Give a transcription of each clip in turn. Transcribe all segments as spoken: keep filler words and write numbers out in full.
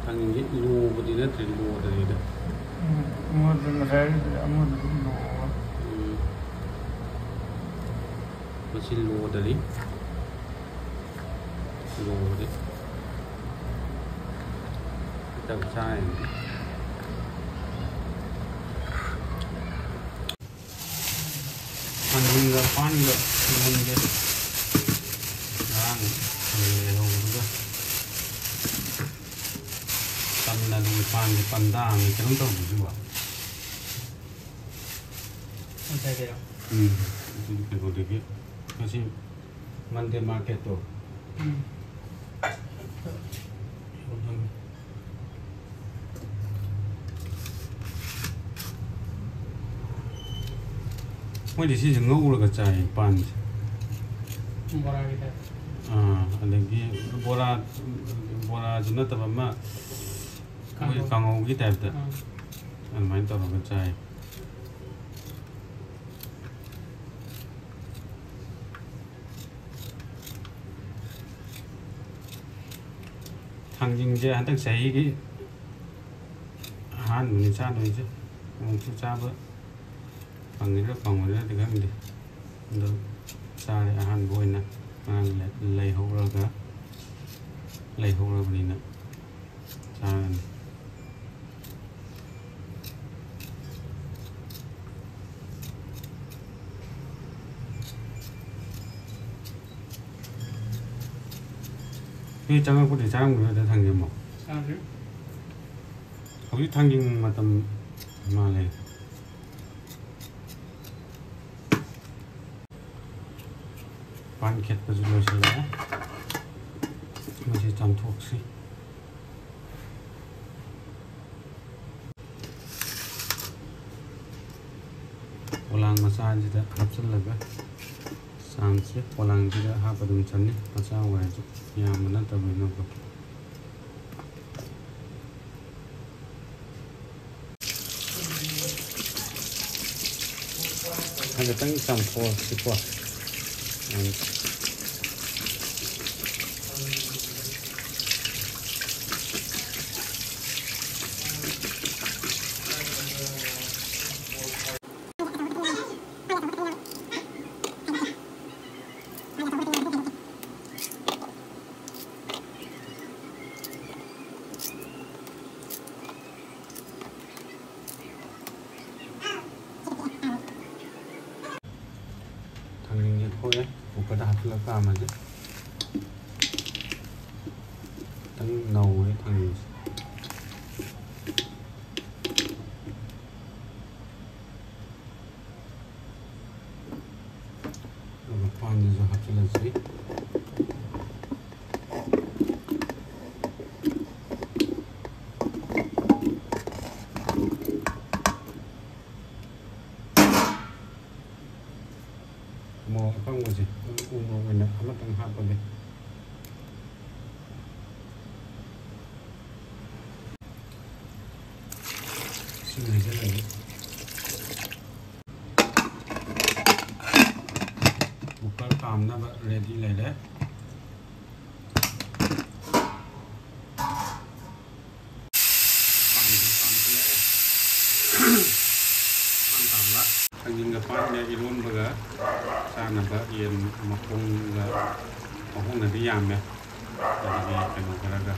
ꯊꯥꯡꯖꯤꯡꯁꯦ ꯂꯣꯕꯗꯤ ꯅꯠꯇ꯭ꯔꯦ, ꯂꯣꯗꯔꯤꯗ꯫ ꯎꯝ, ꯑꯃꯗꯨ ꯉꯁꯥꯏꯒꯤꯗꯨꯗꯤ ꯑꯃꯗꯨꯗꯤ ꯂꯣꯕ꯫ ꯎꯝ꯫ ꯃꯁꯤ ꯂꯣꯗꯔꯤ꯫ ꯂꯣꯗꯔꯤ꯫ ꯈꯤꯇꯪ ꯆꯥꯏ꯫ ꯊꯥꯡꯖꯤꯡꯒ ꯄꯥꯟꯒ ꯏꯔꯣꯟꯒꯦ꯫ ꯉꯔꯥꯡ ꯊꯥꯡꯖꯤꯡ ꯂꯩꯍꯧꯕꯗꯨꯒ꯫ ꯇꯥꯃꯤꯜ ꯅꯥꯗꯨꯒꯤ ꯄꯥꯟꯁꯦ ꯄꯟꯗꯥ ꯑꯃ ꯀꯩꯅꯣꯝ ꯇꯧꯕꯁꯤꯕꯣ꯫ ꯉꯁꯥꯏꯒꯤꯔꯣ? ꯎꯝ, ꯑꯗꯨꯗꯤ ꯀꯩꯅꯣꯗꯒꯤ ꯉꯁꯤ ꯃꯟꯗꯦ ꯃꯥꯔꯀꯦꯠꯇꯣ꯫ ꯎꯝ꯫ ꯃꯣꯏꯗꯤ ꯁꯤꯁꯦ ꯉꯧꯔꯒ ꯆꯥꯏ, ꯄꯥꯟꯁꯦ꯫ ꯕꯣꯔꯥꯒꯤ type꯫ ꯑꯥ, ꯑꯗꯒꯤ ꯕꯣꯔꯥ, ꯕꯣꯔꯥꯁꯨ ꯅꯠꯇꯕ ꯑꯃ ꯑꯩꯈꯣꯏ ꯀꯥꯡꯍꯧ꯫ ꯀꯥꯡꯍꯧꯒꯤ type ꯇ ꯑꯥ꯫ ꯑꯗꯨꯃꯥꯏꯅ ꯇꯧꯔꯒ ꯆꯥꯏ꯫ ꯊꯥꯡꯖꯤꯡꯁꯦ ꯍꯟꯗꯛ ꯆꯍꯤꯒꯤ ꯑꯍꯥꯟꯕꯅꯤ ꯆꯥꯗꯣꯏꯁꯦ꯫ ꯑꯃꯨꯛꯁꯨ ꯆꯥꯕ ꯐꯪꯒꯗ꯭ꯔꯥ ꯐꯪꯉꯣꯏꯗ꯭ꯔꯥꯗꯤ ꯈꯪꯗꯦ꯫ ꯑꯗꯣ ꯆꯥꯔꯦ ꯑꯍꯥꯟꯕ ꯑꯣꯏꯅ꯫ ꯉꯔꯥꯡ ꯂꯩ-, ꯂꯩꯍꯧꯔꯒ, ꯂꯩꯍꯧꯔꯕꯅꯤꯅ ꯆꯥꯔꯅꯤ꯫ ꯅꯣꯏ ꯆꯪꯉꯛꯄꯗꯤ ꯆꯥꯔꯝꯈꯤꯔꯣꯏꯗ ꯊꯥꯡꯖꯤꯡ ꯑꯃꯨꯛ? ꯆꯥꯗ꯭ꯔꯤ꯫ ꯍꯧꯖꯤꯛ ꯊꯥꯡꯖꯤꯡ ꯃꯇꯝ ꯃꯥꯜꯂꯦ꯫ ꯄꯥꯟ ꯈꯦꯠꯄꯁꯨ ꯂꯣꯏꯁꯤꯜꯂꯛꯑꯦ꯫ ꯃꯁꯤ ꯆꯥꯝꯊꯣꯛꯁꯤ꯫ ꯄꯣꯂꯥꯡ ꯃꯆꯥꯁꯤꯗ ꯍꯥꯞꯆꯤꯜꯂꯒ ꯆꯥꯝꯁꯤ꯫ ꯄꯣꯂꯥꯡꯁꯤꯗ ꯍꯥꯞꯄ ꯑꯗꯨꯝ ꯆꯟꯅꯤ, ꯃꯆꯥ ꯑꯣꯏꯔꯁꯨ, ꯌꯥꯝꯕ ꯅꯠꯇꯕꯅꯤꯅꯀꯣ꯫ ꯍꯥꯏꯐꯦꯠꯇꯪ ꯆꯥꯝꯊꯣꯛꯑꯁꯤꯀꯣ꯫ ꯎꯝ꯫ ꯊꯥꯡꯖꯤꯡꯁꯦ ꯊꯣꯛꯑꯦ, ꯀꯨꯀꯔꯗ ꯍꯥꯞꯆꯤꯜꯂꯒ ꯀꯥꯝꯃꯁꯦ꯫ ꯈꯤꯇꯪ ꯅꯧꯋꯦ ꯊꯥꯡꯖꯤꯡꯁꯦ꯫ ꯑꯗꯨꯒ ꯄꯥꯟꯁꯤꯁꯨ ꯍꯥꯞꯆꯤꯜꯂꯁꯤ꯫ ꯃꯣꯔꯣꯛ ꯑꯀꯪꯕꯁꯦ ꯎ ꯃꯣꯔꯣꯛ ꯑꯣꯏꯅ ꯑꯃꯇꯪ ꯍꯥꯞꯄꯒꯦ꯫ ꯏꯁꯤꯡ ꯍꯩꯖꯤꯜꯂꯒꯦ꯫ ꯀꯨꯀꯔ ꯀꯥꯝꯅꯕ ꯔꯦꯗꯤ ꯂꯩꯔꯦ꯫ ꯄꯥꯟꯁꯨ ꯀꯥꯝꯊꯣꯛꯑꯦ꯫ ꯄꯥꯟ ꯀꯥꯝꯕ꯫ ꯊꯥꯡꯖꯤꯡꯒ ꯄꯥꯟꯒ ꯏꯔꯣꯟꯕꯒ ꯆꯥꯅꯕ ꯌꯦꯟ ꯃꯈꯣꯡꯒ, ꯃꯈꯣꯡꯅꯗꯤ ꯌꯥꯝꯃꯦ, ꯑꯗꯒꯤ ꯀꯩꯅꯣ ꯈꯔꯒ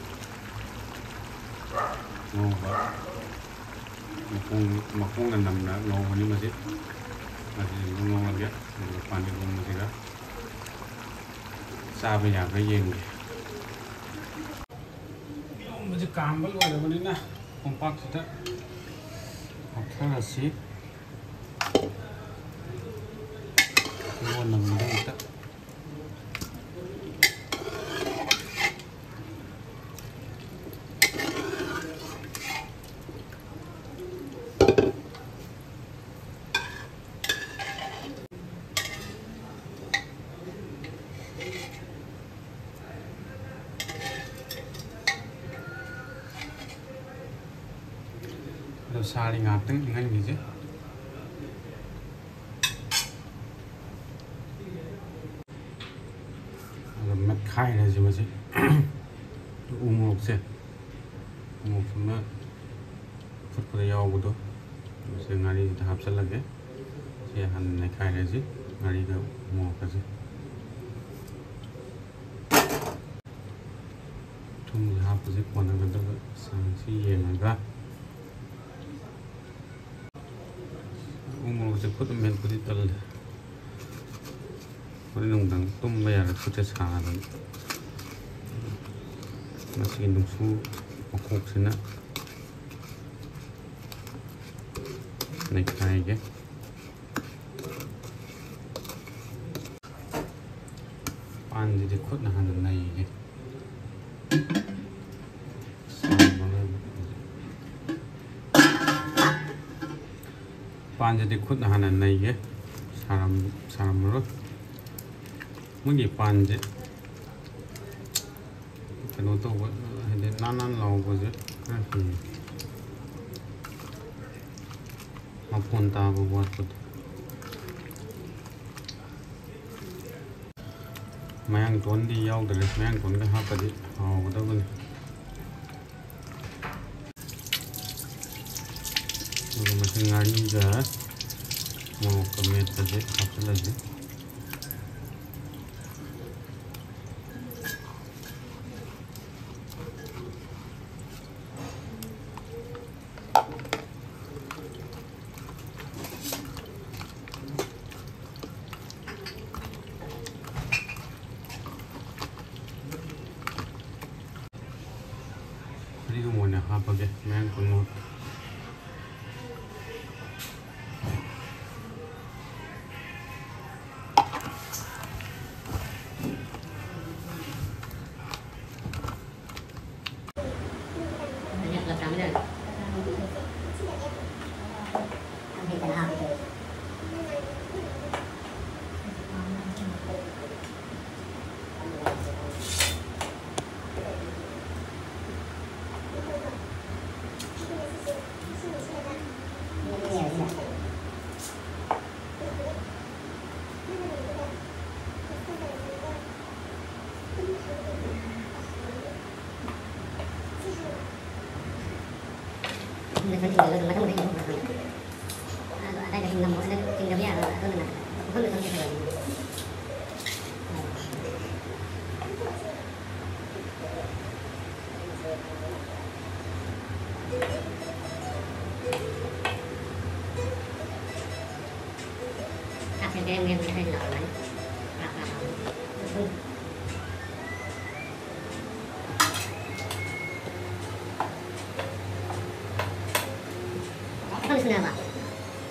ꯉꯧꯕ꯫ ꯃꯈꯣꯡ, ꯃꯈꯣꯡꯅ ꯅꯝꯅ ꯉꯧꯕꯅꯤ ꯃꯁꯤ꯫ ꯃꯁꯤ ꯑꯗꯨꯝ ꯉꯧꯔꯒꯦ꯫ ꯑꯗꯨꯒ ꯄꯥꯟ ꯏꯔꯣꯟꯕꯁꯤꯒ ꯆꯥꯕ ꯌꯥꯕ꯭ꯔꯥ ꯌꯦꯡꯒꯦ꯫ ꯏꯔꯣꯟꯕꯁꯦ ꯀꯥꯝꯕ ꯂꯣꯏꯔꯕꯅꯤꯅ ꯀꯣꯝꯄꯥꯛꯁꯤꯗ ꯍꯥꯞꯊꯔꯁꯤ꯫ ꯏꯔꯣꯟꯅꯕꯒꯤꯗꯃꯛꯇ꯫ ꯑꯗꯣ ꯁꯥꯔꯤ ꯉꯥꯛꯇꯪ ꯏꯪꯍꯟꯈꯤꯁꯦ꯫ ꯑꯗꯨꯒ ꯃꯦꯠꯈꯥꯏꯔꯁꯤ ꯃꯁꯤ꯫ ꯎ ꯃꯣꯔꯣꯛꯁꯦ, ꯎ ꯃꯣꯔꯣꯛꯁꯤꯅ ꯐꯨꯠꯄꯗ ꯌꯥꯎꯕꯗꯣ, ꯃꯁꯤ ꯉꯥꯔꯤꯁꯤꯗ ꯍꯥꯞꯆꯤꯜꯂꯒꯦ꯫ ꯁꯤ ꯍꯥꯟꯅ ꯅꯩꯈꯥꯏꯔꯁꯤ, ꯉꯥꯔꯤꯒ ꯎ ꯃꯣꯔꯣꯛꯀꯁꯦ꯫ ꯊꯨꯝꯁꯦ ꯍꯥꯞꯄꯁꯦ ꯀꯣꯟꯅꯒꯗꯕ ꯆꯥꯡꯁꯤ ꯌꯦꯡꯉꯒ꯫ ꯎ ꯃꯣꯔꯣꯛꯁꯦ ꯈꯨꯠꯅ ꯃꯦꯠꯄꯗꯤ ꯇꯜꯂꯦ꯫ ꯍꯣꯔꯦꯟ ꯅꯨꯡꯗꯥꯡ ꯇꯨꯝꯕ ꯌꯥꯔꯛꯄꯗ ꯁꯥꯗꯅ꯫ ꯃꯁꯤꯒꯤ ꯅꯨꯡꯁꯨ ꯃꯈꯣꯛꯁꯤꯅ ꯅꯩꯈꯥꯏꯒꯦ꯫ ꯄꯥꯟꯁꯤꯗꯤ ꯈꯨꯠꯅ ꯍꯥꯟꯅ ꯅꯩꯒꯦ꯫ ꯄꯥꯟꯁꯤꯗꯤ ꯈꯨꯠꯅ ꯍꯥꯟꯅ ꯅꯩꯒꯦ꯫ ꯁꯥꯔꯝ-, ꯁꯥꯔꯝꯃꯔꯣꯏ꯫ ꯃꯣꯏꯒꯤ ꯄꯥꯟꯁꯦ ꯀꯩꯅꯣ ꯇꯧꯕ, ꯍꯥꯏꯗꯤ ꯅꯥꯟ ꯅꯥꯟ ꯂꯥꯎꯕꯁꯦ ꯈꯔ ꯍꯦꯜꯂꯤ꯫ ꯃꯐꯣꯟ ꯇꯥꯕ ꯋꯥꯠꯄꯗꯣ꯫ ꯃꯌꯥꯡ ꯇꯣꯟꯗꯤ ꯌꯥꯎꯗ꯭ꯔꯦ, ꯃꯌꯥꯡ ꯇꯣꯟꯒ ꯍꯥꯞꯄꯗꯤ ꯍꯥꯎꯒꯗꯕꯅꯤ꯫ ꯑꯗꯨꯒ ꯃꯁꯤ ꯉꯥꯔꯤꯒ ꯃꯣꯔꯣꯛꯀ ꯃꯦꯠꯄꯁꯦ ꯍꯥꯞꯆꯤꯜꯂꯁꯤ꯫ ꯐꯗꯤꯒꯣꯝ ꯑꯣꯏꯅ ꯍꯥꯞꯄꯒꯦ, ꯃꯌꯥꯡ ꯇꯣꯟ ꯃꯍꯨꯠꯇ꯫ ꯃꯐꯝ ꯁꯨꯅꯕ꯫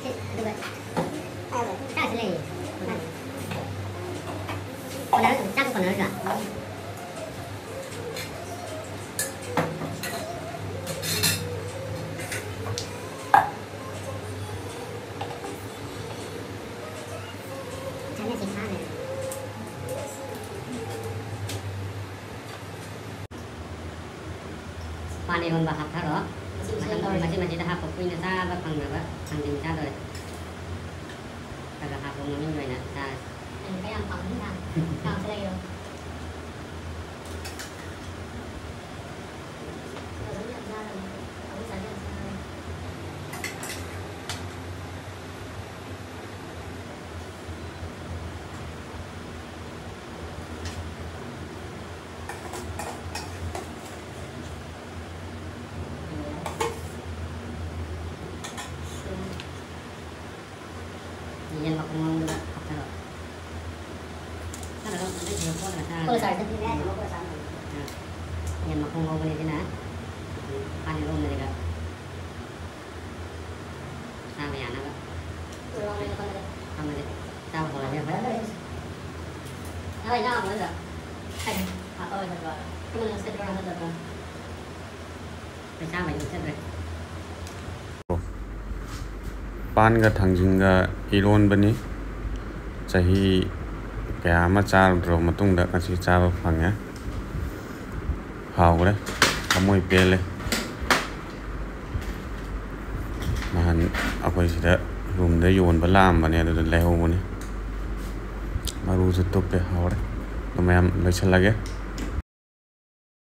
ꯁꯤ, ꯑꯗꯨꯒ ꯆꯥꯛꯁꯨ ꯂꯩꯔꯤ꯫ ꯀꯣꯟꯅꯔ-, ꯆꯥꯛꯀ ꯀꯣꯟꯅꯔꯗ꯭ꯔꯥ? ꯆꯥꯅꯁꯤ ꯁꯥꯅ꯫ ꯄꯥꯟ ꯏꯔꯣꯟꯕ ꯍꯥꯞꯊꯔꯣ꯫ ꯃꯆꯤꯠ ꯃꯆꯤꯠ ꯃꯆꯤꯠ ꯇꯧꯔꯦ꯫ ꯃꯆꯤꯠ ꯃꯆꯤꯠꯇ ꯍꯥꯞꯄ ꯀꯨꯏꯅ ꯆꯥꯕ ꯐꯪꯗꯕ ꯊꯥꯡꯖꯤꯡ ꯆꯥꯗꯣꯔꯦ꯫ ꯈꯔ ꯈꯔ ꯍꯥꯞꯄꯣ, ꯃꯃꯤꯡꯒꯤ ꯑꯣꯏꯅ ꯆꯥꯔꯁꯤ꯫ ꯑꯩ ꯈꯔ ꯌꯥꯝ ꯄꯥꯝꯕꯅꯤꯅ ꯆꯥꯕꯁꯨ ꯂꯩꯔꯣ꯫ ꯁꯤꯗ ꯑꯗꯨꯝ ꯌꯥꯝ ꯆꯥꯔꯕꯅꯤ꯫ ꯑꯃꯨꯛ ꯆꯥꯁꯤ ꯌꯥꯝ ꯆꯥꯔꯕꯅꯤ꯫ ꯌꯦꯟ ꯃꯈꯣꯡ ꯉꯧꯕꯗ ꯍꯥꯞꯆꯔꯣ꯫ ꯆꯥꯔꯣ, ꯑꯗꯩ ꯁꯤꯗ ꯀꯣꯠꯂꯒ ꯆꯥꯔꯣ꯫ ꯀꯣꯠꯂ ꯆꯥꯔꯁꯦ꯫ ꯑꯥ꯫ ꯌꯦꯟ ꯃꯈꯣꯡ ꯉꯧꯕꯅꯤ ꯁꯤꯅ꯫ ꯄꯥꯟ ꯏꯔꯣꯟꯕꯁꯤꯒ ꯆꯥꯕ ꯌꯥꯅꯕ꯫ ꯐꯝꯃꯁꯦ꯫ ꯆꯥꯕ ꯍꯧꯔꯁꯦ ꯑꯩꯈꯣꯏ꯫ ꯍꯣꯏ, ꯆꯥꯕ ꯍꯧꯔꯁꯦ꯫ ꯍꯥꯞꯄ ꯑꯣꯏꯅ ꯇꯧꯔꯣ꯫ ꯀꯃꯟ ꯁꯦꯠ ꯇꯧꯔꯣ꯫ ꯄꯩꯁꯥ ꯃꯌꯥꯝ ꯆꯠꯈ꯭ꯔꯦ꯫ ꯄꯥꯟꯒ ꯊꯥꯡꯖꯤꯡꯒ ꯏꯔꯣꯟꯕꯅꯤ꯫ ꯆꯍꯤ ꯀꯌꯥ ꯑꯃ ꯆꯥꯔꯨꯗ꯭ꯔꯕ ꯃꯇꯨꯡꯗ ꯉꯁꯤ ꯆꯥꯕ ꯐꯪꯉꯦ꯫ ꯍꯥꯎꯈ꯭ꯔꯦ꯫ ꯊꯃꯣꯏ ꯄꯦꯜꯂꯦ꯫ ꯅꯍꯥꯟ ꯑꯩꯈꯣꯏ ꯁꯤꯗ ꯔꯨꯝꯗ ꯌꯣꯟꯕ ꯂꯥꯛꯑꯝꯕꯅꯦ, ꯑꯗꯨꯗ ꯂꯩꯍꯧꯕꯅꯦ꯫ ꯃꯔꯨꯁꯨ ꯇꯨꯞꯄꯦ, ꯍꯥꯎꯔꯦ꯫ ꯑꯗꯨ ꯃꯌꯥꯝ ꯂꯣꯏꯁꯤꯜꯂꯒꯦ꯫